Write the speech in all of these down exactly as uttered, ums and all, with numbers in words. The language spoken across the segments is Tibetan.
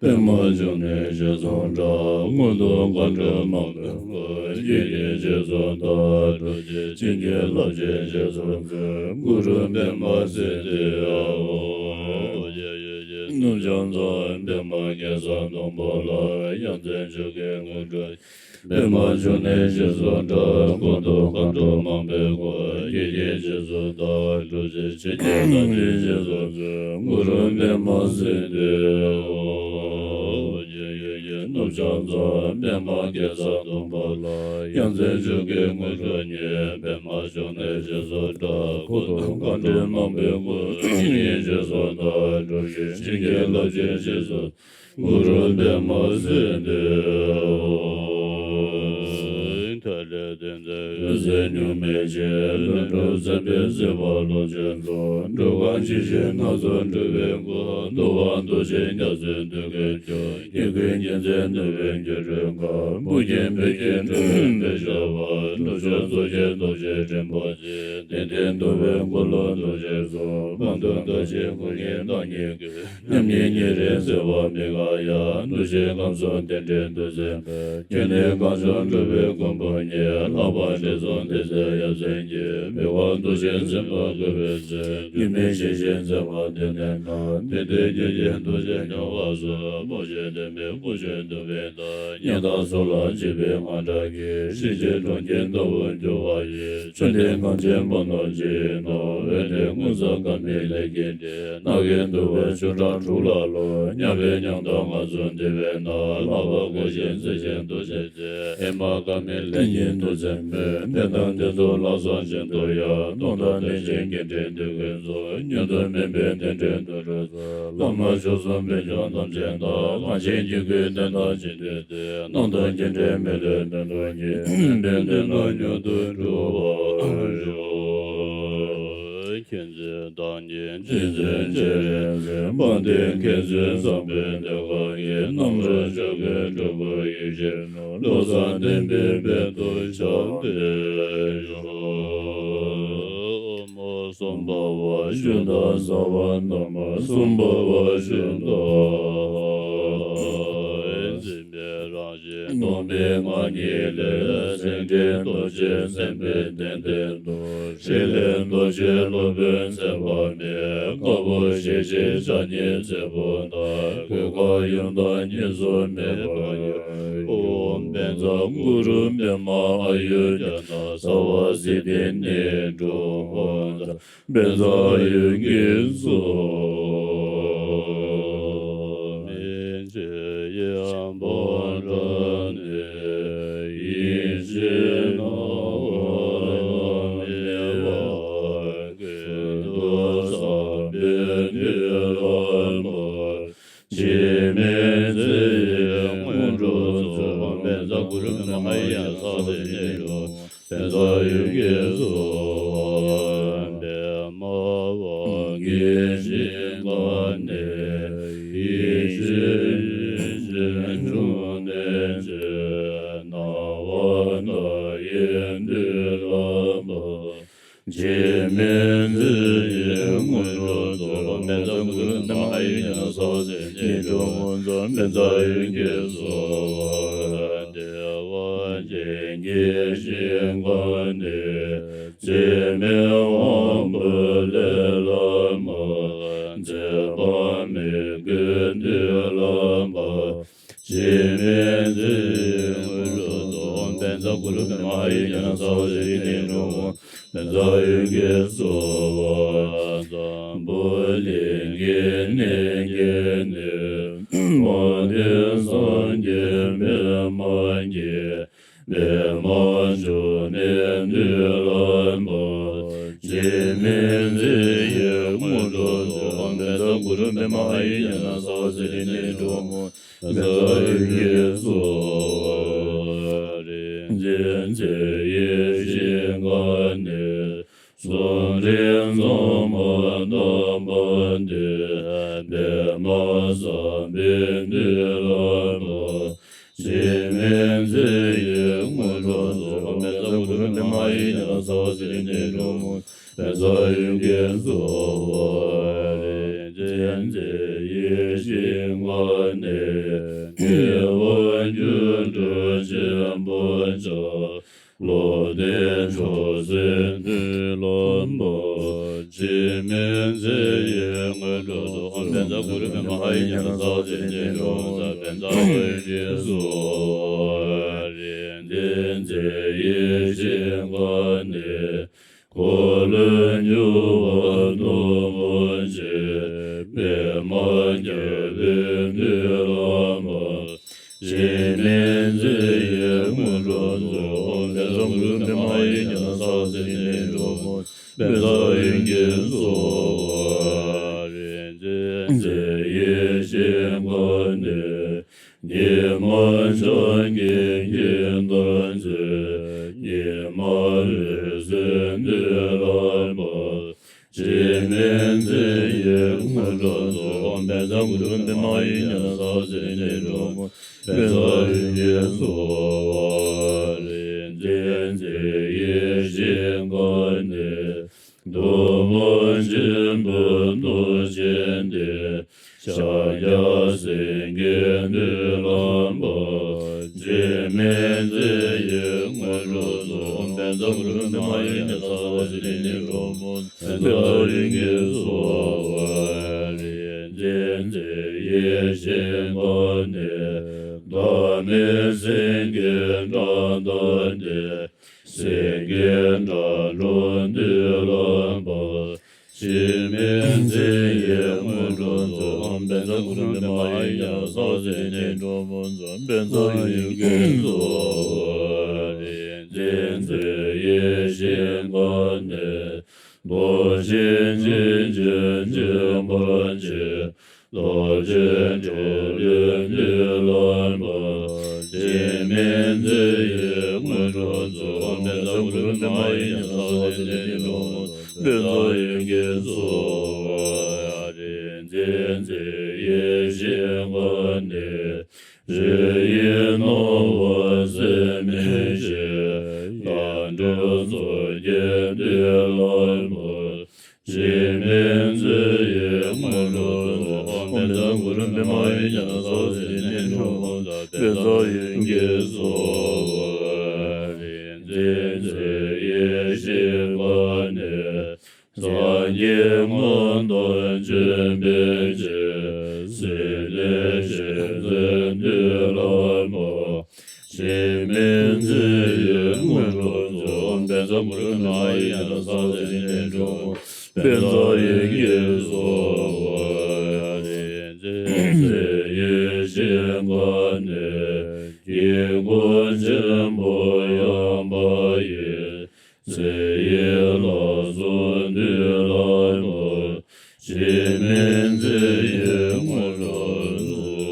པདྨ་འབྱུང་གནས་ཞེས་སུ་གྲགས། སྔོན་དུ་མཁའ་འགྲོ་མང་པོས་བསྐོར། ཡེ་ཤེས་ཞེས་སུ་བཏགས། འགྲོ་བྱེད་བྱིན་གྱིས་བརླབ་ཅིང་ཞེས་སུ་གསོལ། གུ་རུ་པདྨ་སིདྡྷི་ཧཱུྃ། ནུབ་བྱང་མཚམས་པདྨ་གེ་སར་སྡོང་པོ་ལ། ཡ་མཚན་མཆོག་གི་དངོས་གྲུབ། པདྨ་འབྱུང་གནས་ཞེས་སུ་གྲགས། སྐུ་མདོག་དཀར་པོ་མང་པོས་བསྐོར། ཡེ་ཤེས་ཞེས་སུ་བཏགས། འགྲོ་བྱེད་བྱིན་གྱིས་བརླབ་ཅིང་ཞེས་སུ་གསོལ། གུ་རུ་པདྨ་སིདྡྷི་ཧཱུྃ། ནུབ་བྱང་མཚམས་པདྨ་གེ་སར་སྡོང་པོ་ལ། ཡ་མཚན་མཆོག་གི་དངོས་གྲུབ་བརྙེས། པདྨ་འབྱུང་གནས་ཞེས་སུ་གྲགས། སྐུ་མདོག་དཀར་པོ་མང་པོས་བསྐོར། ཡེ་ཤེས་ཞེས་སུ་བཏགས། འགྲོ་བྱེད་བྱིན་གྱིས་བརླབ་ཅིང་ཞེས་སུ། གུ་རུ་པདྨ་སིདྡྷི་ཧཱུྃ། ཐ་ལེ་ཏེ་ཛ་འོད་ཟེར་གཉུག་མའི་ཆས། ལྷུན་གྲུབ་སེམས་དཔའི་སྲིད་པ་རླུང་ཆེན་མཚོ། འགྲོ་ཀུན་ཇི་བཞིན་སྣ་ཚོགས་སྤྲུལ་པའི་སྐུ། འདུལ་བ་མདོ་ཆེན་རྒྱ་མཚོའི་མཐུ་རྒྱུད་མཆོག། སྐྱེ་ཀུན་རྒྱལ་མཚན་ནུས་པའི་སྒྱུ་འཕྲུལ་ཁ། དབུ་རྒྱན་བོད་ཀྱི་སྤྲུལ་པའི་ཞབས་པད། ནུབ་ཕྱོགས་རྫོགས་ཆེན་རྡོ་རྗེ་རིན་པོ་ཆེ། དེང་འདིར་འདུལ་བའི་འཁོར་ལོ་རྡོ་རྗེའི་གཙོ། སྤངས་རྟོགས་མཐར་ཕྱིན་སྐུ་གཉིས་བདག་ཉིད་ཀྱི། མཉམ་ཉིད་ཉེ་རིང་བརྩེ་བ་མི་འགག་ཡང་། འདུ་ཤེས་ཁམས་གསུམ་རྟེན་འབྲེལ་འདུ་བྱེད་པའི། ཁྱོད་ནི་གངས་ལྗོངས་འགྲོ་བའི་མགོན་པོ་ཉིད། ལྷག་པར་དྲི་བསུང་བདེ་གསལ་ཡ་མཚན་གྱིས། མི་དབང་མདོག་ཅན་སེམས་དཔའ་བསྐོར་བའི་ཚེ། སྒྱུ་མའི་ཞལ་བཞིན་མཛད་པ་དེ་ནས་ན། དེ་ལྟའི་རྒྱལ་ཆེན་རྡོ་རྗེ་འཆང་བ་སོགས། མོས་བཞིན་འདུན་པའི་སྐུ་མཆོག་འདུ་བའི་མཐའ། ཉི་ཟླ་སོགས་ལ་བརྗིད་པའི་དངངས་སྐྲག་གིས། གཤིན་རྗེའི་གྲོང་ཁྱེར་ལྟ་བུར་འགྱུར་བ་ཡི། མཆོད་རྟེན་གངས་ཅན་པ་ནོར་ཇི་ཡིན་ནོ། འོན་ཏེ་མངོན་སུམ་དགའ་མི་ལྷན་སྐྱེས་འདི། ནགས་ཀྱི་འདུ་བའི་ཆུ་སྲང་དྲུག་ལ་ལོ། དམྱལ་བའི་ཉམ་ཐག་ང་ཚོ་འདུལ་བའི་མནའ། ལྷག་པར་སྒོ་ཆེན་རྩེ་ཆེན་འདུ་བྱེད་ཚེ། ཨེ་མ་དགའ་མི་ལྷན་སྐྱེས་འདུ་བྱེད་མོད། དེ་དང་དེ་ཚོ་ལ་སོགས་བཞིན་དུ་ཡང་། སྟོང་དང་ལྡན་ཞིང་དགེ་འདུན་འདུལ་མཁན་ཚོ། བསྙོན་དུ་མེད་པའི་རྟེན་འབྲེལ་དུ་འགྲོ་ཚུལ། བླ་མ་མཆོག་གསུམ་དཔལ་འབྱོར་རྣམ་ཅན་དང་། གངས་ཅན་རྒྱལ་ཀུན་བསྟན་དང་བྱིན་མཐུ་སྟེ། སྣང་སྟོང་སྐྱེ་འབྲས་མི་ལུས་དོན་དུ་གཉེར། དཔལ་ལྡན་ལ་མྱུར་དུ་འགྲུབ་པར་ཤོག། མཁྱེན་བརྩེ་དང་ཉིན་བྱེད་མཛད་སྤྱན་རས་གཟིགས། དཔལ་ལྡན་མཁྱེན་བརྩེ་བཟང་པོའི་གདེང་ཁ་གིས། རྣམ་གྲོལ་མཆོག་གི་སྤྲུལ་སྐུ་ཡིད་བཞིན་ནོར། བློ་བཟང་བསྟན་པའི་དཔལ་དུ་ཤར་ཏེ་ཡོད། ཨོཾ་སྭ་བྷཱ་ཝ་ཤུདྡྷ་སརྦ་ན་མ་སྭ་བྷཱ་ཝ་ཤུདྡྷ། འཛིན་པའི་རང་བཞིན་སྟོང་ པའི་ངག་གཉིས་ལས། སེང་ཁྲི་རྡོ་རྗེ་སེམས་དཔའི་གདན་སྟེང་དུ། ཕྲིན་ལས་རྡོ་རྗེ་སློབ་དཔོན་མཛད་པ་མེད། དཀའ་བ་ཞེས་བྱའི་ཕྱག་གཉིས་མཛད་པ་དང་། གོས་དཀར་ཡང་དག་གཉིས་སུ་མེད་པ་ཡང་། ཨོཾ་བཛྲ་གུ་རུ་པདྨ་ཨཱ་ཡུར་ཛྙཱ་ན་སརྦ་སིདྡྷི་ནཻ་ཌཱུ་ཧོ། བཛྲ་ཨཱ་ཡུར་གྱིས་སོ། མི་མཇེད་ཡང་བོ་འདྲ་ནས། ཡེ་ཤེས་སྣང་བ་མེད་པར། ཀུན་ཏུ་བཟང་པོའི་མཐུ་ལམ་པ། འཆི་མེད་མཛད་པའི་སྔོན་འགྲོ་ཚོགས། བཛྲ་གུ་རུ་པདྨ་ཨཱ་ཡུར་ཛྙཱ་ན་སརྦ་སིདྡྷི་ནཻ་ཌཱུ་ཧོ། བཛྲ་ཨཱ་ཡུར་གྱིས་སོ། པདྨ་དབང་གི་ཞིང་ཁམས་ནས། ཡེ་ཤེས་ཡེ་ཤེས་འབྱུང་གནས་ཆེ། སྣང་བ་མཐའ་ཡས་མཐུ་ལམ་པ། འཆི་མེད་མཛད་པའི་སྔོན་འགྲོ་ཚོགས། བཛྲ་གུ་རུ་པདྨ་ཨཱ་ཡུར་ཛྙཱ་ན་སརྦ་སིདྡྷི་ནཻ་ཌཱུ་ཧོ། བཛྲ་ཨཱ་ཡུར་གྱིས་སོ། བདེ་བ་ཅན་གྱི་ཞིང་ཁམས་ནས། འཆི་མེད་དབང་པོ་ལས་ལམ་པ། འཛད་པ་མེད་ཀུན་འདུས་ལམ་པ། འཆི་མེད་མཛད་པའི་སྔོན་འགྲོ་ཚོགས། བཛྲ་གུ་རུ་པདྨ་ཨཱ་ཡུར་ཛྙཱ་ན་སརྦ་སིདྡྷི་ནཻ་ཌཱུ་ཧོ། བཛྲ་ཨཱ་ཡུར་གྱིས་སོ། འཛམ་བུ་གླིང་གི་གནས་བརྒྱད་ནས། མ་འདྲེས་སངས་རྒྱས་པདྨ་རྒྱས། པདྨ་འབྱུང་གནས་མཐུ་ལམ་པ། འཆི་མེད་མཛད་པའི་སྔོན་འགྲོ་ཚོགས། བཛྲ་གུ་རུ་པདྨ་ཨཱ་ཡུར་ཛྙཱ་ན་སརྦ་སིདྡྷི་ནཻ་ཌཱུ་ཧོ། བཛྲ་ཨཱ་ཡུར་གྱིས་སོ། རིག་འཛིན་མཛད་པའི་ཞིང་ཁམས་ནས། གསུམ་འདྲེས་མཚན་མ་དམ་པ་སྟེ། པདྨ་སམ་བྷའི་མཐུ་ལམ་པ། འཆི་མེད་མཛད་པའི་སྔོན་འགྲོ་ཚོགས། བཛྲ་གུ་རུ་པདྨ་ཨཱ་ཡུར་ཛྙཱ་ན་སརྦ་སིདྡྷི་ནཻ་ཌཱུ་ཧོ། བཛྲ་ཨཱ་ཡུར་གྱིས་སོ། རིག་འཛིན་མཛད་པའི་ཞིང་ཁམས་ནས། དགེ་བ་རྒྱུ་འབྲས་ཆེན་པོ་བྱ། བློ་ལྡན་མཆོག་སྲེད་མཐུ་ལམ་པ། འཆི་མེད་མཛད་པའི་སྔོན་འགྲོ་ཚོགས། བཛྲ་གུ་རུ་པདྨ་ཨཱ་ཡུར་ཛྙཱ་ན་སརྦ་སིདྡྷི་ནཻ་ཌཱུ་ཧོ། བཛྲ་ཨཱ་ཡུར་གྱིས་སོ། རིག་འཛིན་མཛད་པའི་ཞིང་ཁམས་ནས། འཁོར་ལོས་སྒྱུར་བ་སྟོབས་པོ་ཆེ། པདྨ་རྒྱལ་པོའི་མཐུ་ལམ་པ། འཆི་མེད་མཛད་པའི་སྔོན་འགྲོ་ཚོགས། བཛྲ་གུ་རུ་པདྨ་ཨཱ་ཡུར་ཛྙཱ་ན་སརྦ་སིདྡྷི་ནཻ་ཌཱུ་ཧོ། བཛྲ་ཨཱ་ཡུར་གྱིས་སོ། རིག་འཛིན་མཛད་པའི་ཞིང་ཁམས་ནས། ཉི་མ་འཆར་ཀའི་དཀྱིལ་འཁོར་མཛད། ཉི་མ་འོད་ཟེར་མཐུ་ལམ་པ། འཆི་མེད་མཛད་པའི་སྔོན་འགྲོ་ཚོགས། བཛྲ་གུ་རུ་པདྨ་ཨཱ་ཡུར་ཛྙཱ་ན་སརྦ་སིདྡྷི་ནཻ་ཌཱུ་ཧོ། བཛྲ་ཨཱ་ཡུར་གྱིས་སོ། རིག་འཛིན་མཛད་པའི་ཞིང་ཁམས་ནས། གདུང་བ་ཆེན་པོ་རྡོ་རྗེ་གདན། ཕྱག་རྒྱ་སེང་གེའི་མཐུ་ལམ་པ། འཆི་མེད་མཛད་པའི་སྔོན་འགྲོ་ཚོགས། བཛྲ་གུ་རུ་པདྨ་ཨཱ་ཡུར་ཛྙཱ་ན་སརྦ་སིདྡྷི་ནཻ་ཌཱུ་ཧོ། བཛྲ་ཨཱ་ཡུར་གྱིས་སོ། རིག་འཛིན་མཛད་པའི་ཞིང་ཁམས་ནས། བདག་མེད་སེང་གེའི་སྒྲ་དང་ལྡན། སེང་གེ་སྒྲ་སྒྲོགས་མཐུ་ལམ་པ། འཆི་མེད་མཛད་པའི་སྔོན་འགྲོ་ཚོགས། བཛྲ་གུ་རུ་པདྨ་ཨཱ་ཡུར་ཛྙཱ་ན་སརྦ་སིདྡྷི་ནཻ་ཌཱུ་ཧོ། བཛྲ་ཨཱ་ཡུར་གྱིས་སོ། རིག་འཛིན་མཛད་པའི་ཞིང་ཁམས་ནས། རྡོ་རྗེ་འཆང་གི་འཆིང་བ་བྱེད། རྡོ་རྗེ་གྲོ་ལོད་མཐུ་ལམ་པ། འཆི་མེད་མཛད་པའི་སྔོན་འགྲོ་ཚོགས། བཛྲ་གུ་རུ་པདྨ་ཨཱ་ཡུར་ཛྙཱ་ན་སརྦ་སིདྡྷི་ནཻ་ཌཱུ་ཧོ། བཛྲ་ཨཱ་ཡུར་གྱིས་སོ། རིག་འཛིན་མཛད་པའི་ཞིང་ཁམས་ནས། རི་ཡི་སྣང་བ་ཟད་མི་ཤེས། ལྷ་འགྲོ་ཚོགས་ཀྱི་མཐུ་ལམ་པ། འཆི་མེད་མཛད་པའི་སྔོན་འགྲོ་ཚོགས། བཛྲ་གུ་ གུ་རུ་པདྨ་ཡི་ཉན་ས་ཟེར་ནས་འགྲོ། དཔལ་བཟང་ཡིད་ཀྱི་གཙོ་བོ། རིག་འཛིན་ཚེ་ཡི་ཞིང་ཁམས་ནས། སངས་རྒྱས་མངོན་མཐོ་འབྱོན་པའི་ཕྱིར། སྲིད་ནས་ཞིང་མཛོད་འདུལ་བ་མོ། འཆི་མེད་མཛོད་ཡུལ་སྔོན་འགྲོ་མཛོད། དཔལ་བཟང་གུ་རུ་པདྨ་ཡི་ཉན་ས་ཟེར་ནས་འགྲོ། དཔལ་བཟང་ཡིད་ཀྱི་གཙོ་བོ། རིག་འཛིན་ཚེ་ཡི་ཞིང་ཁམས་ནས། དཀྱིལ་འཁོར་ཆེན་པོ་ཡངས་པ་ཡི། ཚེ་ཡི་ལྷ་ཚོགས་འདུས་ལ་མོ། འཆི་མེད་མཛོད་ཡུལ་སྔོན་འགྲོ་མཛོད།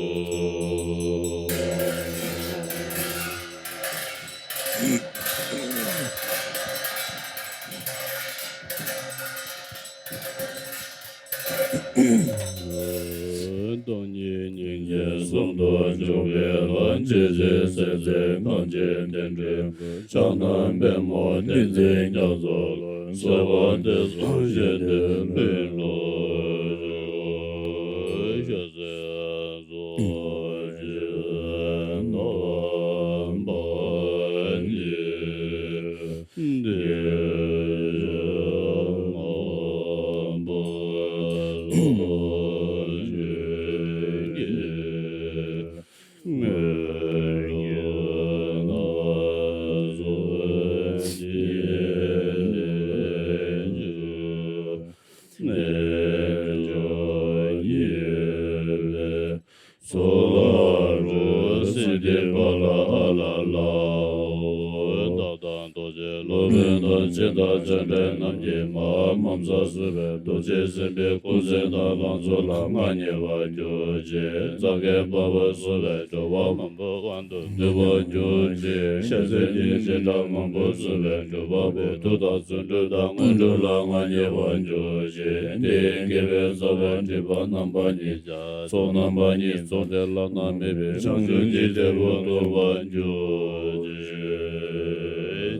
སྟོང་ཉིད་སྙིང་རྗེ་གསུམ་དུ་འཇུག་པའི་ལྷ། འཇིགས་བྱེད་སྲེག་བྱེད་གང་བྱེད་བདེ་འགྲོའི་མགོན། ཕྱག་ན་པདྨོ་བསྟན་འཛིན་རྒྱ་མཚོ་ལ། སྲིད་པ་འདི་ཚོ་ཞི་བདེ་ལྷུན་གྲུབ་ཤོག །ཞེས་གསོལ་ཞིང་གནང་བ་ནི། ཚོགས་ལ་རོལ་སེམས་ཅན་པ་ལ་ཨ་ལ་ལའོ། བདག་དང་རྡོ་རྗེ་སློབ་དཔོན་དང་། སྤྱན་དང་བྱམས་པའི་རྣམ་མཁྱེན་མ། མ་འཛེམས་གསོད་པའི་རྡོ་རྗེ་སེམས་དཔའི་སྐུ་མཚན་དང་ལང་ཚོ་ལ་མངའ་བརྙེས་པར་གྱུར་ཅིག །ཛ་གི་པ་བ་སུ་ལས་སྐྱོབ་པ་མང་པོ་དབང་དུ་འདུས་པར་གྱུར་ཅིག །ཤ་ཟའི་གཉེན་བྱེད་དགྲ་མང་པོ་ཚུ་ལས་སྐྱོབ་པ་པོ། མཐུ་དང་བརྩོན་འགྲུས་དང་དངོས་གྲུབ་ལ་མངའ་བརྙེས་པར་གྱུར་ཅིག །དེ་ཡི་དགེ་བའི་རྩ་བ་སྒྲིབ་པ་རྣམ་པ་གཉིས། ཚོགས་རྣམ་པ་གཉིས་ཚོགས་ཏེ་བླ་ན་མེད་པའི་བྱང་ཆུབ་ཀྱི་འབྲས་བུ་ཐོབ་པར་གྱུར་ཅིག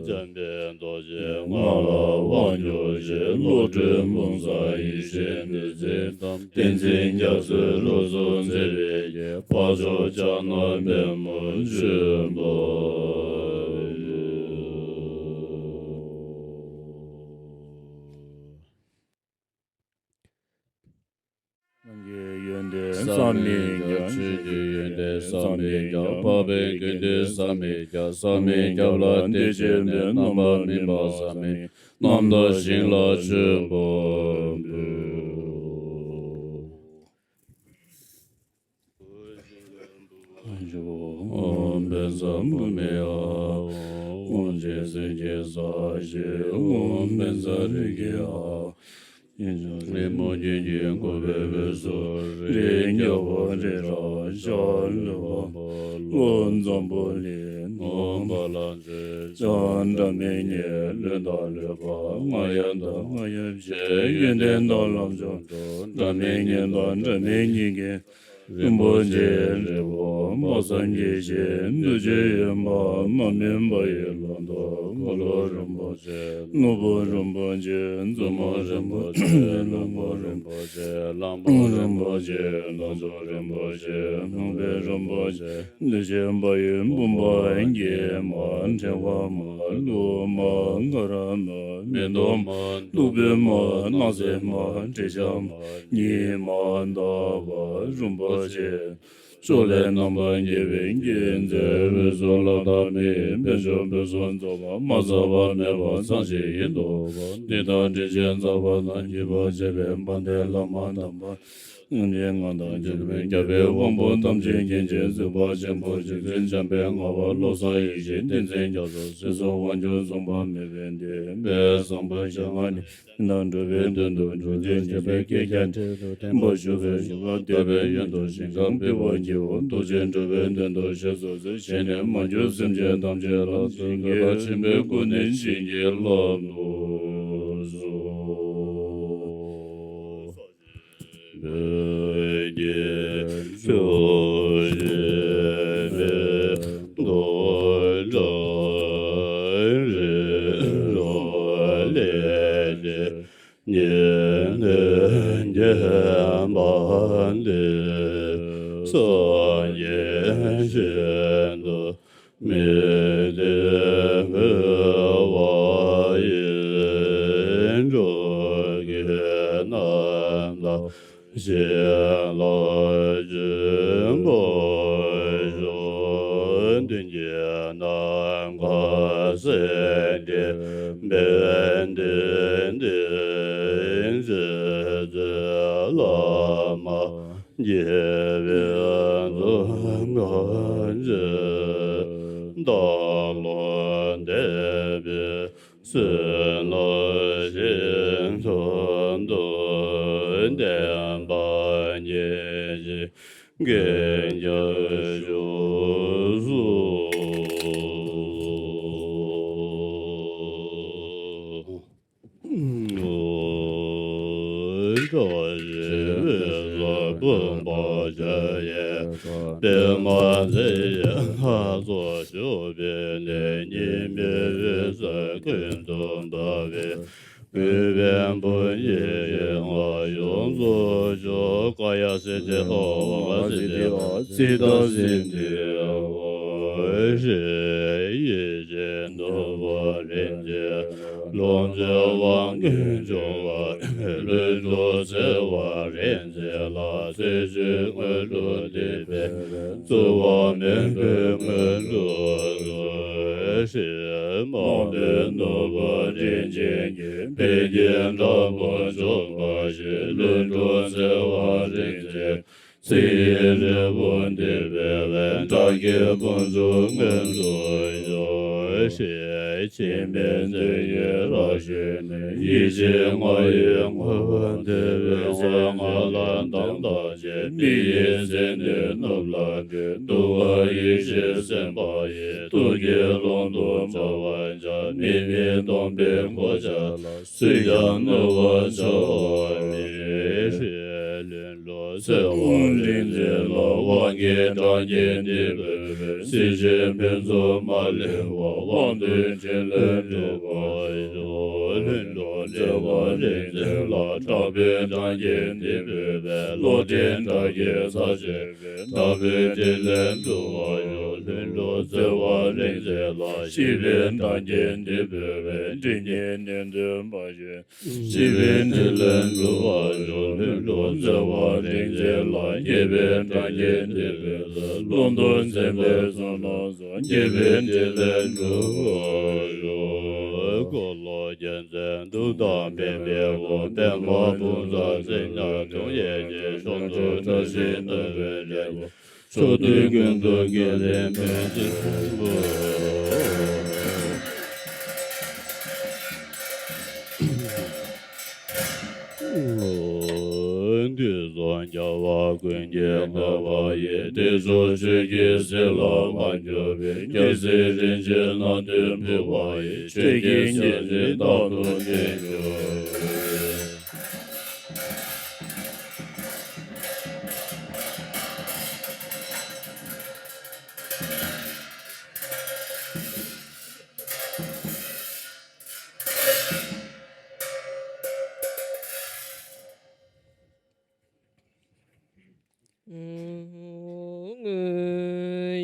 །འཇམ་དཔལ་རྡོ་རྗེ་ང་ལ་དབང་སྒྱུར་ཅིག །བློ་གྲོས་འབུམ་ཚོགས་ཡེ་ཤེས་བདུད་རྩིའི་གཏམས། ཏིང་འཛིན་རྒྱ་མཚོའི་གློ་ཚུགས་མཛེས་པའི་རྒྱན། འཕགས་མཆོག་ཕྱག་ན་པདྨོ་བྱོན་པ་ཡི། རང་གི་ཡོན་ཏན་བསམ་མི་ཁྱབ། ཆོས་ཀྱི་ཡོན་ཏན་བསམ་མི་ཁྱབ། འཕགས་པའི་དགེ་འདུན་བསམ་མི་ཁྱབ། བསམ་མི་ཁྱབ་ལ་གཏད་ཅི་སྨོས། རྣམ་པར་སྨིན་པ་བསམ་མི་ཁྱབ། རྣམ་དག་ཞིང་ལ་སྤྱོད་པ་པོ། ཨོཾ་བཛྲ་བྷཱུ་མི་ཨཱཿཧཱུྃ། ཨོཾ་བཛྲ་སེར་སྐྱའི་ས་གཞི། ཨོཾ་བཛྲ་རེ་ཁེ་ཨཱཿཧཱུྃ། ཨེ་མ་རྒྱན་གྱིས་བསྐོར་བའི་དབུས་སུ། རིགས་ལྔ་པོ་རི་རབ་ཤ་ལུས་པ་པོ། ལྷོ་འཛམ་བུ་གླིང་ནང་པ་ལ་མཛོད། བྱང་སྒྲ་མི་སྙན་ལུས་དང་ལུས་པ། རྔ་ཡབ་དང་རྔ་ཡབ་ཆེ། ཡོན་ཏན་དང་ལམ་མཆོག་འགྲོ། སྒྲ་མི་སྙན་དང་སྒྲ་མི་སྙན་གྱི་རིན་པོ་ཆེའི་རི་བོ། དཔག་བསམ་གྱི་ཞིང་འདུ་བྱེད་ཡོན་པ་མ་སྨིན་པ་ཡི་ལོ་ཏོག་འཁོར་ལོ་རིན་པོ་ཆེ། ནོར་བུ་རིན་པོ་ཆེ། མཛུབ་མོ་རིན་པོ་ཆེ། ལྷམ་གོག་རིན་པོ་ཆེ། གླང་པོ་རིན་པོ་ཆེ། ལྷ་མཆོག་རིན་པོ་ཆེ། ལྷུང་བཟེད་རིན་པོ་ཆེ། འདུ་བྱེད་པ་ཡི་བུམ་པ་འགྱེད་མ། ཕྲེང་བ་མ། གླུ་མ། གར་མ། མེ་ཏོག་མ། བདུག་སྤོས་མ། སྣང་གསལ་མ། དྲི་ཆབ་མ། ཉི་མ། ཟླ་བ་རིན་པོ་ཆེ། ཕྱོགས་ལས་རྣམ་པར་རྒྱལ་བའི་མགོན་མཛད། འོད་སྲུང་ལྷ་དང་མིའི་དཔལ་མཆོག་འབུལ་གསུམ་རྫོགས་པ། མ་ཟད་པ་མེད་པ་ཚངས་ཞིང་ཡིན་རྟོགས་པ། གནས་དང་དྲི་ཆབ་ཟབ་པ་དང་བརྒྱུད་པར་བཅས་པའི་དཔལ་ལྡན་བླ་མ་དམ་པ། སངས་རྒྱས་སྔགས་དང་བཅས་པའི་རྒྱལ་བའི་དབང་པོ་ཐམས་ཅད་མཁྱེན་ཅིང་གཟིགས་པ་ཆེན་པོ་རྗེ་བཙུན་འཇམ་དཔལ་ངག་དབང་བློ་བཟང་ཡེ་ཤེས་བསྟན་འཛིན་རྒྱ་མཚོ། སྲིད་གསུམ་དབང་ཕྱུག་མཚུངས་པ་མེད་པའི་བསྟན་པའི་བཟང་པོ་ཞལ་སྔ་ནས། དེ་དང་འགྲོ་བའི་དོན་དུ་འགྲོ་དོན་བྱེད་པའི་སྐལ་བརྒྱ་འཕྲལ་དུ་བརྟན་པར་ཞུ་བའི་ཞུ་བ་འདེབས་པའི་ཡོན་དུ་ཞིང་ཁམས་སྤེལ་བར་བགྱིའོ། ཐུགས་རྗེས་འགྲོ་བའི་དོན་དུ་གཤེགས་སུ་གསོལ། གཞན་ནས་མ་གྱུར་སེམས་ཅན་ཐམས་ཅད་ལ། བྱིན་གྱིས་བརླབ་ཆེན་པོའི་སྐུ་ནི་བྱིན་གྱིས་བརླབ་ཏུ་གསོལ། བོད་ཀྱི་ཆོས་བྱེད་པའི་རྡོ་གྲྭ་རི་རོ་ལས་ཏེ། ཉན་ཐོས་བརྒྱད་པ་འདི། སངས་རྒྱས་ཤིན་ཏུ་མི་བདེ་འཕེལ་བ་ཡི། འགྲོ་ཀུན་རྣམ་དག་ཞིང་ལ་སྦྱིན་པ་ཤོག། མདུན་གྱི་ནམ་མཁའ་སེང་གེ་དཔལ་ལྡན་འདས། རྗེ་བཙུན་བླ་མ་དགྱེས་པའི་གདུང་ཁང་ཆེན། བདག་བློ་འདས་པའི་བསོད་ནམས་ཞིང་དུ་བདེན་པ་ཉིད་ཀྱིས་གན་རྒྱ་ཞུགས་སོ། བཀྲ་ཤིས་པའི་ས་བུམ་པ་ཞལ་གྱི་པདྨ་འཛིན་ཞིང་ལྷ་ཚོགས་བཞུགས་པའི་གནས། གཉིས་མེད་འོད་ཟེར་ཀུན་ཏུ་འབར་བའི་གུས་པས་འབུལ་ཞིང་ཡོངས་སུ་ཞུ། ཀཱ་ཡ་སིདྡྷི་ཨ་ཝཱ་ཀ་སིདྡྷི་ཨ་ཙིཏྟ་སིདྡྷི་ཨ་ཧྲཱིཿ། ཡིད་བཞིན་ནོར་བུ་རིན་ཆེན་ལྷུན་གྱིས་དབང་བསྐུར་བྱུང་བ། ལྷུན་གྲུབ་བརྩེ་བ་རིན་ཆེན་ལ། ཚེ་གཅིག་སྔོན་དུ་བཏུད་པའི་བརྩེ་བ་མེད་པའི་མོས་གུས་སུ། ཧྲཱིཿ། མ་བུའི་ནོར་བུ་རིན་ཆེན་གྱི་ཕུད་ཀྱི་འགྲམ་པར་བྱོན་པ་བཞིན། ལྷུན་གྲུབ་བརྩེ་བ་རིན་ཆེན་ཚིག་གི་འབྲས་བུ་འདུས་པའི་སྒྲ་སྐད་ཕུན་སུམ་མངོན་དུ་གྱུར་ཅིག། ཕྱི་མའི་མཚན་ཉིད་རབ་བྱུང་ནས། ཡིད་ཀྱི་རྔ་ཡིས་རྔ་བར་བསྡུས་པའི་གསང་སྔགས་ལྷ་དང་བརྟན་ཅིང་མི་ཡི་མཚན་ཉིད་ནུབ་ལ་འགྲོལ། གདུགས་དཀར་ཡེ་ཤེས་སེམས་དཔའ་ཡི། ཐུགས་ཀྱི་ཀློང་དུ་འཕོ་བར་བྱ། མི་མེད་སྟོང་པའི་གོ་ཆ་ལ། སུས་ཀྱང་གནོད་པར་བྱ་བ་མེད། ལྷུན་གྲུབ་བརྩེ་བ་རིན་ཆེན་ལ། དབང་གི་སྒྲ་སྙན་འདི་འབོད་པས། སྲིད་ཞིའི་ཕུན་ཚོགས་མ་ལུས་པ། དབང་དོན་ཕྲིན་ལས་འགྲུབ་པར་ཤོག། ལྷུན་གྲུབ་བརྩེ་བ་རིན་ཆེན་ལ། གྲགས་པའི་སྒྲ་སྙན་འདི་འབོད་པས། བློ་ལྡན་དགྲ་བགེགས་ཚར་གཅོད་པའི། ནག་པོའི་ཕྲིན་ལས་འགྲུབ་པར་ཤོག། ལྷུན་གྲུབ་བརྩེ་བ་རིན་ཆེན་ལ། ཞི་བའི་སྒྲ་སྙན་འདི་འབོད་པས། སྒྲིབ་གཉིས་ནད་གདོན་མ་ཞི། ཞི་བའི་ཕྲིན་ལས་འགྲུབ་པར་ཤོག། ལྷུན་གྲུབ་བརྩེ་བ་རིན་ཆེན་ལ། སྐྱེས་པའི་སྒྲ་སྙན་འདི་འབོད་པས། ཀླུ་གདོན་འཛིན་པའི་བཙོན་རར་སོང་། སྐྱེས་པའི་ཕྲིན་ལས་འགྲུབ་པར་ཤོག། འཁོར་ལོ་རྒྱལ་མཚན་གདུགས་དང་བེམ་པོའི་དབུས། པདྨ་དཔུང་གཙུག་སྲིད་ན་འབྱུང་ཡེ་ཤེས། ཕྱོགས་བཅུར་བཀྲ་ཤིས་རྣམ་པར་རྒྱལ་བ། ཕྱོགས་དུས་ཀུན་ཏུ་དགེ་ལེགས་ཕུན་སུམ་ཚོགས། དུས་གསུམ་རྒྱལ་བ་ཀུན་གྱིས་བསྔགས་པ་ཡི། བདེ་མཆོག་ཆོས་ཀྱི་ཟིལ་ལ་མ་ཕོག་པའི། རྒྱལ་སྲིད་རིན་ཆེན་སྣ་བདུན་ཕུལ་བ་ཡི། ཆོས་ཀྱི་སྤྱན་རས་རྟག་ཏུ་བརྟན་གྱུར། སྔོན་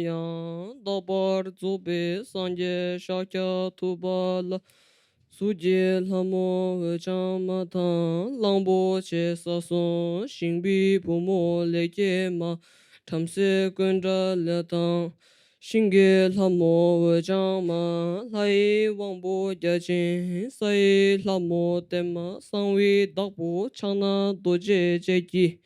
ཡང་དག་པར་རྫོགས་པའི་སངས་རྒྱས་ཤཱཀྱ་ཐུབ་པ་ལ། གཟུགས་ཀྱི་ལྷ་མོ་འོད་འཆང་མ་དང་། གླང་པོ་ཆེ་ས་གསུམ་ཞིང་པའི་བུ་མོ་ལས་སྐྱེས་མ། བྲམ་ཟེ་ཀུན་དགའ་ལྷ་དང་། ཤིང་གི་ལྷ་མོ་འོད་འཆང་མ། ལྷ་ཡི་དབང་པོ་བརྒྱ་བྱིན། ས་ཡི་ལྷ་མོ་བརྟན་མ། གསང་བའི་བདག་པོ་ཕྱག་ན་རྡོ་རྗེ་ཅན་གྱིས།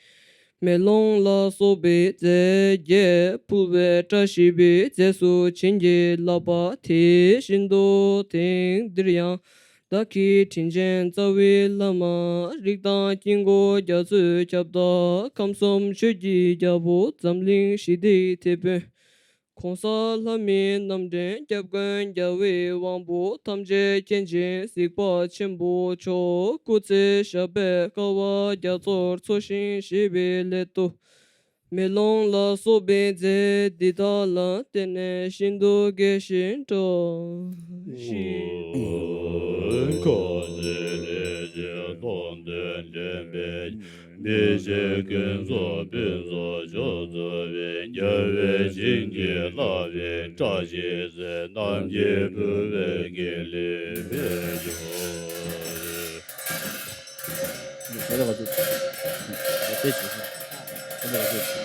མེ་ལོང་ལ་སོགས་པའི་རྫས་བརྒྱད་ཕུལ་བས། བཀྲ་ཤིས་པའི་རྫས་སུ་བྱིན་གྱིས་བརླབས་པ། དེ་བཞིན་དུ་དེང་འདིར་ཡང་། བདག་གི་དྲིན་ཅན་རྩ་བའི་བླ་མ། རིགས་དང་དཀྱིལ་འཁོར་རྒྱ་མཚོའི་ཁྱབ་བདག། ཁམས་གསུམ་ཆོས་ཀྱི་རྒྱལ་པོ། འཛམ་གླིང་ཞི་བདེའི་དེད་དཔོན། ༸གོང་ས་ལྷ་མིའི་རྣམ་འདྲེན། སྐྱབས་མགོན་རྒྱལ་བའི་དབང་པོ། ཐམས་ཅད་མཁྱེན་ཅིང་གཟིགས་པ་ཆེན་པོ་མཆོག། སྐུ་ཚེ་ཞབས་པད་དཀའ་བ་རྒྱ་མཚོར་འཚོ་ཞིང་གཞེས་པའི་སླད་དུ། མེ་ལོང་ལ་སོགས་པའི་རྫས་འདི་དག་ལ་བརྟེན་ནས་ཤིན་ཏུ་དགྱེས་ཤིང་སྤྲོ་ཞིང་། ཁ་ཅིག་རེ་ཞིག་མཐོང་དུས་དྲན་པའི་ མི་ཤེས་ཀུན་རྫོགས་ཕུན་ཚོགས་མཆོག་སྩོལ་བའི། རྒྱལ་བའི་བྱིན་གྱིས་བརླབས་པའི་བཀྲ་ཤིས་རྫས། རྣམས་ཀྱི་ཕུལ་བའི་དགེ་ལེགས་འཕེལ་གྱུར། རབ་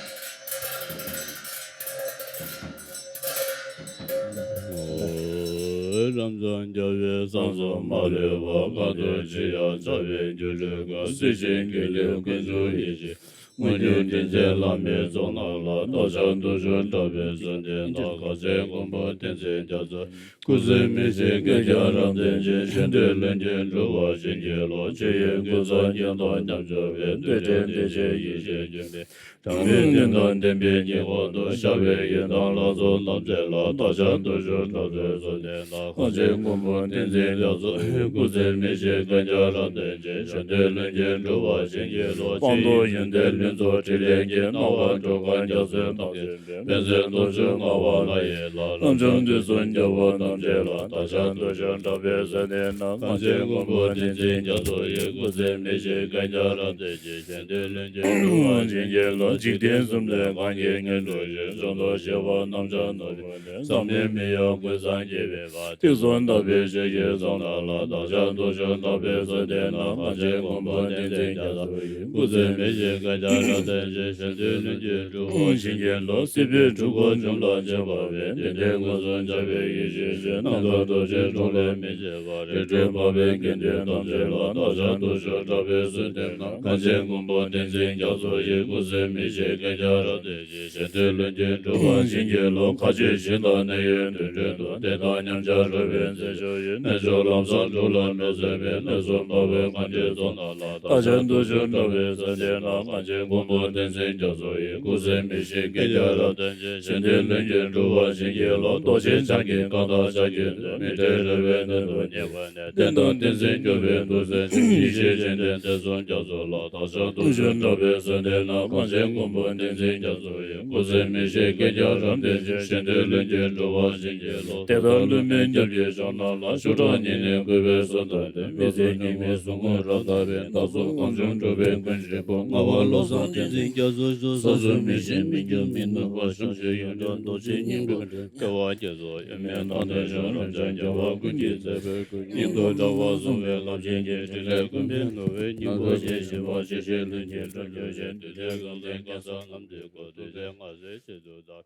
འབྱམས་རྒྱལ་བའི་གསང་གསུམ་མ་ལུས་པ། གང་དུ་མཆིས་ཡང་འཆར་བའི་སྒྱུ་འཕྲུལ་ཀུན། སྲིད་ཞིའི་དགེ་ལེགས་ཀུན་འབྱུང་ཡེ་ཤེས། དངོས་གྱུར་དྲིན་ཅན་བླ་མའི་ཚོགས་རྣམས་ལ། བདག་ཅག་དུག་ཞུ་དྲག་པོའི་བཙུན་ལྡན་དང་། གངས་ཅན་མགོན་པོ་བསྟན་འཛིན་རྒྱ་མཚོ་ཡི། སྐུ་ཚེ་མི་ཤིགས་བསྐལ་བརྒྱར་རབ་བརྟན་ཅིང་། གཞན་དོན་ལྷུན་གྱིས་འགྲུབ་པར་བྱིན་གྱིས་རློབས། ཆོས་དབྱིངས་ཀུན་བཟང་ཉིད་དང་མཉམ་སྦྱོར་བའི། རྡུལ་ཕྲན་བདེ་གཤེགས་ཡེ་ཤེས་ལྗོན་པའི། དྲང་སྙོམས་དོན་དང་ལྡན་པའི་ཉེ་འཁོར་དུ། ཞར་བའི་ཡོན་ཏན་ལ་སོགས་རྣམ་འབྱེད་ལ། བདག་ཅག་དུག་ཞུ་དྲག་པོའི་བཙུན་ལྡན་དང་། གངས་ཅན་མགོན་པོ་བསྟན་འཛིན་རྒྱ་མཚོ་ཡི། སྐུ་ཚེ་མི་ཤིགས་བསྐལ་བརྒྱར་རབ་བརྟན་ཅིང་། གཞན་དོན་ལྷུན་གྱིས་འགྲུབ་པར་བྱིན་གྱིས་རློབས། སྤངས་རྟོགས་ཡོན་ཏན་ལྷུན་རྫོགས་ཕྲིན་ལས་ཀྱི། སྣང་བ་འགྲོ་ཀུན་རྒྱ་མཚོའི་དྭངས་ཤེལ་པའི། དཔལ་མཛོད་རྡོ་རྗེ་ལྔ་པ་ལྷ་ཡི་ལྷ། ལྷ་ལྕམ་དུས་གསུམ་རྒྱལ་པོ་རྣམ་འདྲེན་ལ། བདག་ཅག་དུག་ཞུ་དྲག་པོའི་བཙུན་ལྡན་རྣམས། གངས་ཅན་མགོན་པོ་བསྟན་འཛིན་རྒྱ་མཚོ་ཡི། སྐུ་ཚེ་མི་ཤིགས་བསྐལ་བརྒྱར་རབ་བརྟན་ཅིང་། གཞན་དོན་ལྷུན་གྱིས་འགྲུབ་པར་བྱིན་གྱིས་རློབས། འཇིག་རྟེན་གསུམ་ལས་གང་གིས་ངེས་འགྲོ་ཞིང་། བྱང་ཆུབ་སྤྱོད་པ་རྣམ་གྲོལ་ནོར་བུ་ལྡན། བསམ་ཡས་མི་གཡོ་ཀུན་བཟང་རྒྱལ་བའི་ལྷ། ཐེག་གསུམ་བདག་པོའི་ཆོས་ཀྱི་གཙུག་ན་ལྷ། བདག་ཅག་དུག་ཞུ་དྲག་པོའི་བཙུན་ལྡན་རྣམས། གངས་ཅན་མགོན་པོ་བསྟན་འཛིན་རྒྱ་མཚོ་ཡི། སྐུ་ཚེ་མི་ཤིགས་བསྐལ་བརྒྱར་རབ་བརྟན་ཅིང་། གཞན་དོན་ལྷུན་གྱིས་འགྲུབ་པར་བྱིན་གྱིས་རློབས། སྲིད་པའི་འཁྲུལ་འཁོར་འཇོམས་ལ་བྱེད་པ་བས། བདེན་བདེན་ཀུན་བཟང་འཆར་བའི་ཡེ་ཤེས་ཀྱི། རྣམ་ཐར་རྡོ་རྗེ་གྲོགས་ལས་མི་ཕྱེད་པ། རིག་གྲོལ་འཕགས་པའི་དགེ་འདུན་ཐམས་ཅད་ལ། བདག་ཅག་དུག་ཞུ་དྲག་པོའི་བཙུན་ལྡན་རྣམས། གངས་ཅན་མགོན་པོ་བསྟན་འཛིན་རྒྱ་མཚོ་ཡི། སྐུ་ཚེ་མི་ཤིགས་བསྐལ་བརྒྱར་རབ་བརྟན་ཅིང་། གཞན་དོན་ལྷུན་གྱིས་འགྲུབ་པར་བྱིན་གྱིས་རློབས། མཁའ་སྤྱོད་ཞིང་དང་གནས་ཡུལ་དུད་འགྲོའི་དུག། བདེ་དང་མཉམ་གཤིས་རོལ་པའི་རྩེར་ཞུགས་ཤིང་། གནས་མཆོག་ལམ་བཟང་འགྲོ་ལ་མི་བཟོད་པའི། གནས་གསུམ་འཕགས་པའི་གངས་ཀྱི་རྫོང་རྣམས་ལ། བདག་ཅག་དུག་ཞུ་དྲག་པོའི་བཙུན་ལྡན་རྣམས། གངས་ཅན་མགོན་པོ་བསྟན་འཛིན་རྒྱ་མཚོ་ཡི། སྐུ་ཚེ་མི་ཤིགས་བསྐལ་བརྒྱར་རབ་བརྟན་ཅིང་། གཞན་དོན་ལྷུན་གྱིས་འགྲུབ་པར་བྱིན་གྱིས་རློབས། རྡོ་རྗེ་འཆང་གི་བཀའ་དང་ཕྱག་རྒྱའི་མཛོད། མི་འབྲལ་རོལ་པའི་གནད་དུ་གཉེར་བ་ནས། བསྟན་དང་བསྟན་འཛིན་སྐྱོབ་པའི་ཐུགས་སྲས་ཀྱི། ཡེ་ཤེས་སྤྱན་ལྡན་ཐེག་གསུམ་རྒྱ་མཚོ་ལ། བདག་ཅག་དུག་ཞུ་དྲག་པོའི་བཙུན་ལྡན་རྣམས། གངས་ཅན་མགོན་པོ་བསྟན་འཛིན་རྒྱ་མཚོ་ཡི། སྐུ་ཚེ་མི་ཤིགས་བསྐལ་བརྒྱར་རབ་བརྟན་ཅིང་། གཞན་དོན་ལྷུན་གྱིས་འགྲུབ་པར་བྱིན་གྱིས་རློབས། དེ་ལྟར་ལྷུན་པོའི་རྒྱབ་ཀྱི་ཕྱོགས་རྣམས་ལ། ཤུགས་དྲག་ཉེ་གནས་བསྐུལ་བའི་གསོལ་བ་འདེབས། མི་བཟད་སྙིགས་མའི་ཟུག་རྔུ་རབ་དག་པའི། སྣ་ཚོགས་གང་བྱུང་འཁྲུགས་པའི་ཀུན་གཞི་སྤོང་། ལྔ་པ་བློ་བཟང་བསྟན་འཛིན་རྒྱ་མཚོ་སོགས། ས་གསུམ་མི་ཤིགས་མི་འགྱུར་མི་ནུབ་པ། གཞོམ་བྱེད་ཡོན་ཏན་རྡོ་རྗེ་སྙིང་པོའི་སྒྲ། བདེ་བ་རྒྱ་མཚོ་དབྱེར་མེད་རྣམ་ཐར་ཤོག། རབ་འབྱམས་རྒྱལ་བ་ཀུན་གྱི་མཛད་པའི་སྐུ། སྙིང་པོ་དྲ་བ་བཟུང་བའི་རླབས་ཆེན་གྱི། ཕྲིན་ལས་ཀུན་ཕན་བསྣོལ་བའི་སྙིང་པོ་ཆེ། ཞི་བ་ཞི་བྱེད་ལྷུན་གྱིས་གྲུབ་གྱུར་ཅིག། བདུད་སྡེ་གང་ལས་སྐྱོབ་ས་རྣམས་ཀྱི་སྐུ། ཐུབ་བསྟན་སྔགས་སྲས་ཆེད་དུ་བདག་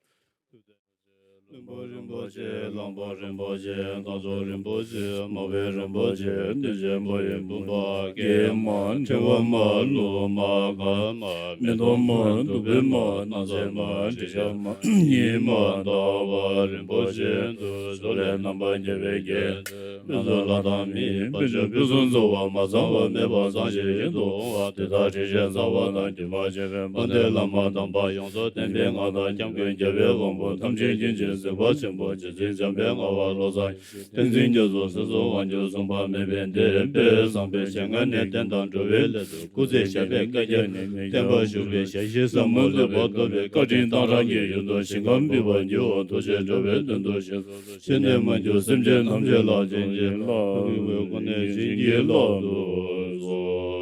ལྷུན་པོ་རིན་པོ་ཆེ། གླང་པོ་རིན་པོ་ཆེ། རྟ་མཆོག་རིན་པོ་ཆེ། མ་དཔལ་རིན་པོ་ཆེ། བདུད་ཆེན་པོ་ཡི་བུམ་པ། ཀྱེ་མ། ཕྲེང་བ་མ་ལུས་མ་འགགས་མ། མེ་ཏོག་མ། བདུག་སྤོས་མ། སྣང་གསལ་མ། དྲི་ཆབ་མ། ཉི་མ་ཟླ་བ་རིན་པོ་ཆེ་འདུ། ཕྱོགས་ལས་རྣམ་པར་རྒྱལ་བའི་རྒྱལ། མི་བཟོད་ལྷ་དང་མི་ཡི་དཔལ་འབྱོར། ཕུན་སུམ་ཚོགས་པ་མ་ཚང་བ། མེད་པ་བཟང་ཞིང་ཡིད་དུ་འོང་བ། དེ་དག་དྲི་ཞིམ་ཟ་བ་དང་། དྲི་མ་མཆེད་པའི་དཔལ་ལྡན་ལྷ་མོ་དམ་པ་ཡོངས་སུ་བསྟེན་པའི་སྔགས་དང་། སྐྱབས་མགོན་རྒྱལ་བའི་དབང་པོ་ཐམས་ཅད་མཁྱེན་ཅིང་གཟིགས་པ་ཆེན་པོ། རྗེ་བཙུན་འཇམ་དཔལ་དབྱངས་བློ་བཟང་། བསྟན་འཛིན་རྒྱ་མཚོ། སྲིད་གསུམ་དབང་སྒྱུར་སྲུང་མ་མེད་པའི་སྡེ། དཔལ་བཟང་པོའི་ཞལ་སྔ་ནས་བསྟན་དང་འགྲོ་བའི་སླད་དུ། སྐུ་ཚེ་ཞབས་པད་བསྐལ་བརྒྱར་ནི་མི་བསྐྱོད་པར་བཞུགས་པའི་ཞལ་བཞེས་ཟབ་མོ་ལེགས་པར་ཐོབ་པའི་བཀའ་དྲིན་གཏང་རག་གི་ཡུལ་དུ་ཞིང་ཁམས་བིར་བ་འགྱུར་བ། ཐུགས་རྗེ་འགྲོ་བའི་དོན་དུ་ཞིང་སོགས་སུ། ཤི་ནས་མ་གྱུར་སེམས་ཅན་ཐམས་ཅད་ལ་བྱིན་གྱིས་བརླབ། སྐུ་ནས་བྱིན་གྱིས་བརླབ་ཏུ་གསོལ།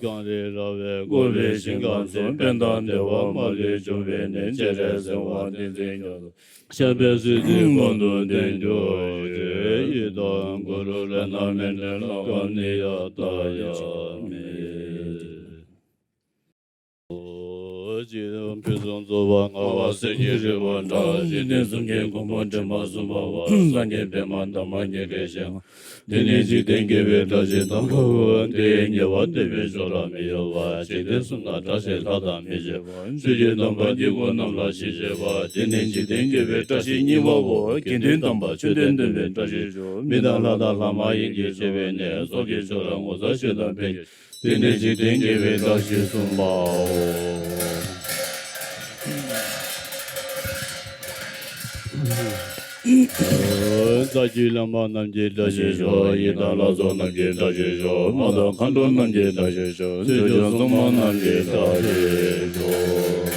གངས་རི་ར་བས་བསྐོར་བའི་ཞིང་ཁམས་སུ། ཕན་དང་བདེ་བ་མ་ལུས་འབྱུང་བའི་གནས། སྤྱན་རས་གཟིགས་དབང་བསྟན་འཛིན་རྒྱ་མཚོ། ཞབས་པད་སྲིད་མཐའི་གོང་དུ་བརྟན་གྱུར་ཅིག། ཡི་དམ་གུ་རུ་རཏྣ་མནྠ་ནི། ལོ་ཀ་ནི་ཡ་ཏ་ཡ་མི། ཕུན་སུམ་ཚོགས་པ་ལྔ་པ་གསེར་གྱི་རི་བོ་འདྲ། འཇིག་རྟེན་གསུམ་གྱི་མགོན་པོ་དྲི་མ་གསུམ་པ་བ། སངས་རྒྱས་པདྨ་འདབ་མ་ཉི་ཟླའི་ཞལ་སྔ། དེ་ནི་འཇིག་རྟེན་དགེ་བའི་བཀྲ་ཤིས་དང་། དེ་ཉེ་བར་འདོད་པའི་མཆོག་རབ་མི་གཡོ་བ། འཇིག་རྟེན་གསུམ་ན་བཀྲ་ཤིས་ལྷ་དང་མི་ཕྱེད་པ། ཆོས་ཀྱི་དམ་པ་སྐྱེ་དགུ་རྣམས་ལ་ཞེས་བྱ་བ། དེ་ནི་འཇིག་རྟེན་དགེ་བའི་བཀྲ་ཤིས་གཉིས་པའོ། དགེ་འདུན་དམ་པ་མཆོད་རྟེན་སྟོན་པའི་བཀྲ་ཤིས་ཤོག། མི་དང་ལྷ་དང་ལྷ་མ་ཡིན་གྱི་སྤྱོད་པའི་གནས། ཚོགས་ཀྱི་མཆོག་རབ་ངོ་མཚར་ཞིང་དང་ཕན་གྱི། དེ་ནི་འཇིག་རྟེན་དགེ་བའི་བཀྲ་ཤིས་གསུམ་པའོ། རྩ་བརྒྱུད་བླ་མ་རྣམས་ཀྱི་བཀྲ་ཤིས་ཤོག། ཡི་དམ་ལྷ་ཚོགས་རྣམས་ཀྱི་བཀྲ་ཤིས་ཤོག། མ་དང་མཁའ་འགྲོ་རྣམས་ཀྱི་བཀྲ་ཤིས་ཤོག། ཆོས་སྐྱོང་སྲུང་མ་རྣམས་ཀྱི་བཀྲ་ཤིས་ཤོག།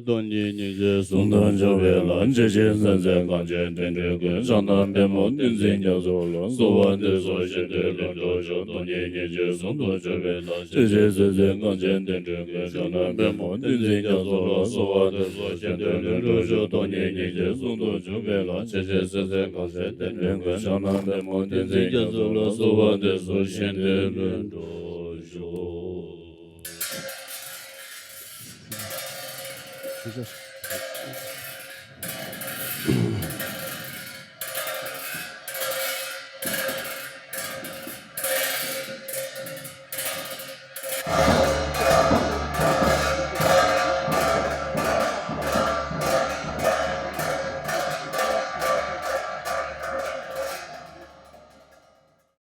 སྟོང་ཉིད་སྙིང་རྗེ་ཟུང་དུ་འཇུག་པའི་ལམ། ཇི་ཕྱིར་གསལ་མཛད་གངས་ཅན་བསྟན་འགྲོའི་སྐུ། ཕྱག་ན་པདྨོ་བསྟན་འཛིན་རྒྱ་མཚོ་ལ། གསོལ་བ་འདེབས་སོ་ཞིང་དུ་ལྷུན་གྲུབ་ཤོག་སྟོང་ཉིད་སྙིང་རྗེ་ཟུང་དུ་འཇུག་པའི་ལམ། ཇི་ཕྱིར་གསལ་མཛད་གངས་ཅན་བསྟན་འགྲོའི་སྐུ། ཕྱག་ན་པདྨོ་བསྟན་འཛིན་རྒྱ་མཚོ་ལ། གསོལ་བ་འདེབས་སོ་ཞིང་དུ་ལྷུན་གྲུབ་ཤོག་སྟོང་ཉིད་སྙིང་རྗེ་ཟུང་དུ་འཇུག་པའི་ལམ། ཇི་ཕྱིར་གསལ་མཛད་གངས་ཅན་བསྟན་འགྲོའི་སྐུ། ཕྱག་ན་པདྨོ་བསྟན་འཛིན་རྒྱ་མཚོ་ལ། གསོལ་བ་འདེབས་སོ་ཞིང་དུ་ལྷུན་གྲུབ་ཤོག